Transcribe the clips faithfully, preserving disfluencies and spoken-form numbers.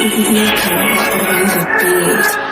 Nico on the beat.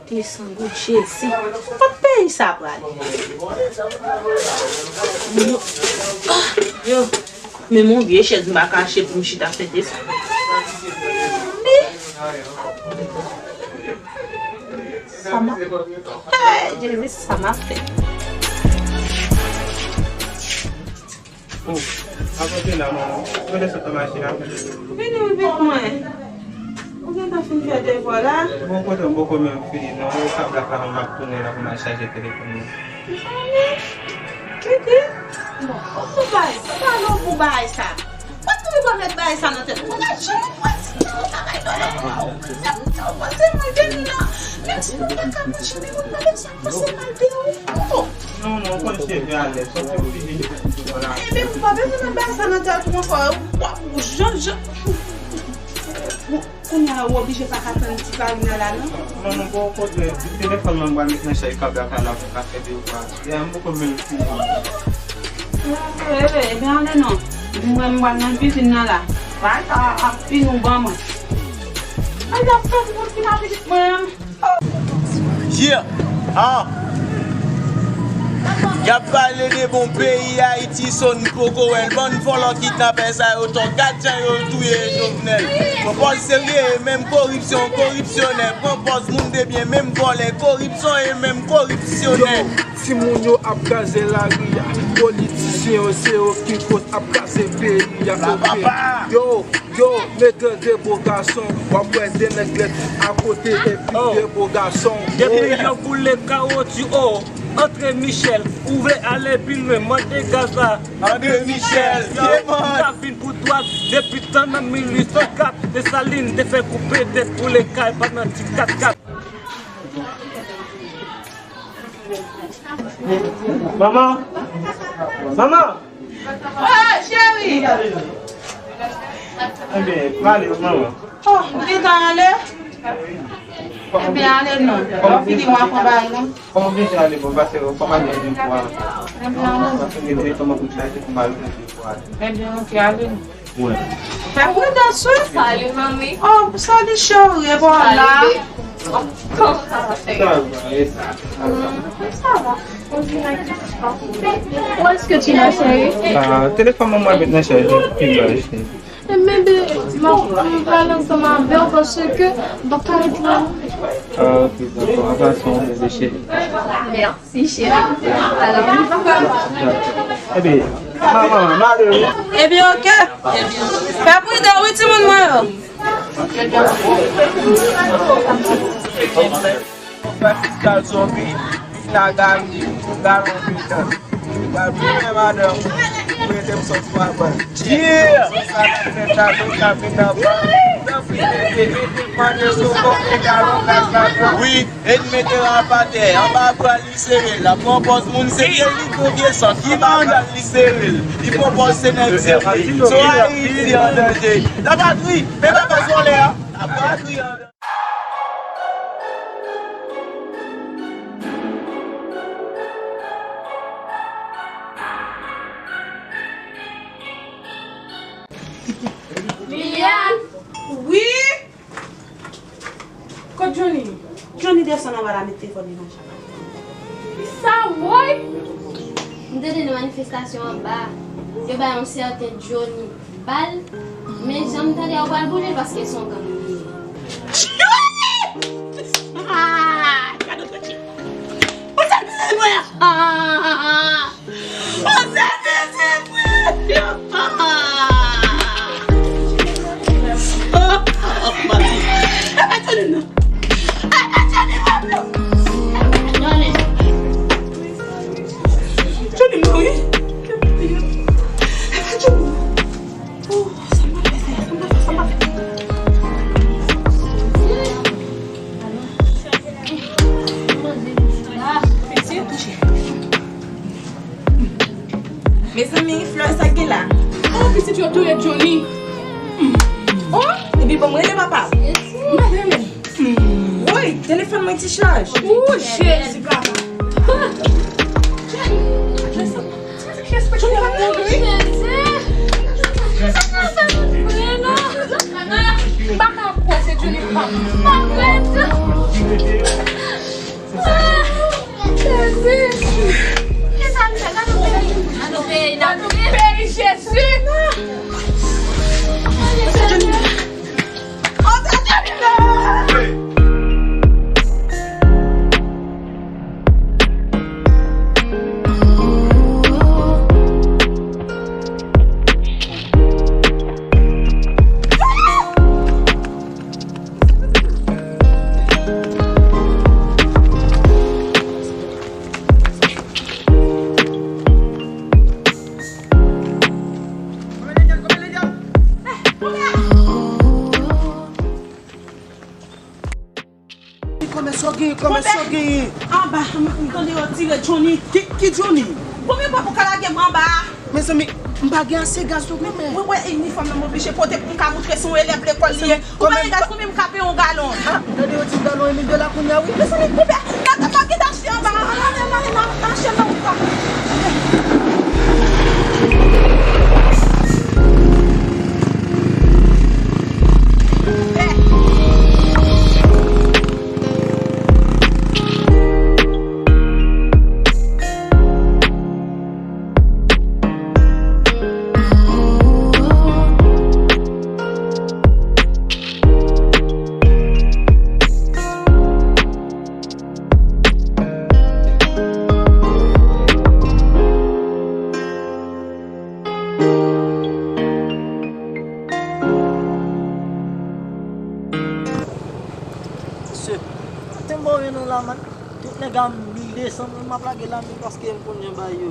Desann, Jezi. Kot peyi sa prale? Yo, ah, yo. Men mon vye chèz m pa ka achte pou m chita fè desann. Li. Sa m ap, hey, Jezi, sa m ap fè? Oh, pa kanpe la, manman. Mwen desann nan machin nan. Vini, vini, mwen. Ou gentan fin fè devwa la? Bon, kote m poko menm fini, non. E kab la pa m ap tounen la pou m al chaje telefòn mwen. Mezanmi, Kiki, bon, ou pou bay, ou pa non pou bay sa. Ou tou pa met bay sa nan tèt. Ou pa janm pran ti tan ou ta bay dòlè. Ou pa se mal de nou nan. Menm si nou pa ka manje, men ou pa bezwen panse mal de ou. Non, non, ou konn cheve alèz, sòti ou fini. Ebyen, ou pa bezwen met bay sa nan tèt ou ankò. W ap jan, jan. Kounye a, ou oblije pa ka tann ti Karina la, non? Non, non, bon, okontrè, ti telefòn mwen, m pral met nan chaj kab la, kay la pou ka fè devwa. E a, m poko menm fini. Ebyen, ebyen, ale non. Mwen, m pral nan kizin nan la. Bay sa ap fin ou ban mwen. Ay, y ap fè moun ki pa pitit mwen an. Yeah! Ah! Y ap pale de bon peyi Ayiti, so n poko wè l. Bann vòlò kidnapè sa yo, to gad jan yo touye Jovenel. Pwopòz serye, e menm koripsyon, koripsyonè. Pran pòz moun de byen, menm vòlè, koripsyon, e menm koripsyonè. Yo, timoun yo ap kraze lari a. Politisyen yo, se yo ki koz ap kraze peyi a. Yo, Yo, mete de bo gason, w ap wè de nèg lèd akote epi de bo gason. Depi yo boule kawotchou o, antre Michel, ou vle ale pi lwen, mande gaz la. Andre Michel, yo, yeah, man. Ou pa vin pou dwat, depi tan nan mil uit san kat, Desalin te fè koupe tèt boule kay pandan ti kat kat. Manman! Manman! Oh, cheri! Ebyen, m ale wi, manman. Oh, ou gentan ale? Ebyen, ale non. Lè w fini, w ap pran bagay non. Kòman w gentan ale? Bon, pase, kòman w ale? Ebyen, ale. Pase, gen de kòman pou chaje pou m ale pou m ale. Ebyen, oke, ale non. Fè pridans wi. Salut, manmi. Oh, salut chérie, e bon la. Salut, baby. Comment ça va? Ça va, et ça? Mm, ça va. Où est-ce que tu l'as, chérie? Ah, telefòn mwen mwen met nan chaj, pi byen, cheri. Men, bebe, m ap, m ap pale ansanm avè w paske m pa ka ret la. Ah, ok, dakò. An pasan, bebe cheri. Mèsi. Si, cheri. Ebyen, manman, m ale wi. Ebyen, oke. Fè pridan wi, timoun mwen yo. Fè fiskal zonbi, vin a gari, galon vidan. Gari, men madanm, ou ede m sòti anba. Yeah! Sa k ap fèt la, nou ka vin anba. Tanpri, ede, ede, mande sou kòb, galon gaz la. Wi. E n mete l atè, anba bra l, li sere l, ap pran pòz moun serye, li gwo vye sant, anba bra l, li sere l, li pran pòz se nèg serye. So Ayiti an danje. Lapatri, men pa fè vòlè a. Lapatri an danje. Liliane! Wi! Kot Johnny? Johnny desann anba la, met telefòn li nan chak. Sa, woy! M tande nan manifestasyon anba, yo bay yon sèten Johnny bal, men jan m tande a, yo pral boule l paske se yon gang li ye. Johnny! Ah! Gade w tande. Ou se vizibè! Ah! Ou se vizibè! Ah! Mezanmi, Florence, sa k gen la? Oh, pitit yo touye Johnny. Oh, epi bon, mwen rele papa. Mwen rele. Woy, telefòn mwen ti chaj. Oh, Jezi, papa. Johnny, Johnny ap mouri. Jezi. Sa ka fè moun vre, non? M pa ka kwè se Johnny, papa. Mwen kwè tou. Jezi! Kisa n fè? Gade yon peyi. Gade yon peyi n ap viv. Peyi Jezi! Kòmè sa w genyen, kòmè sa w genyen. Anba, m tande yo tire Johnny. Ki, ki Johnny? Konbyen fwa pou ka lage m anba a? Mezanmi, m pa gen ase gaz non, kòmè. Wi, wi, inifòm nan m oblije pote pou m ka moutre se yon elèv lekòl li ye. Ou pa gen gaz, konbyen m ka peye yon galon? Ah, tande yo di galon e mil dola kounye a, wi. Mezanmi, konbyen? Gade, gade, gade, achte anba a. Ann ale, ann ale, ann ale, ann ale, ann ale. Mesye, kote m ba w jwenn nou la, man? Tout nèg a mil de san mil m ap lage la, men paske m konn jan bagay yo.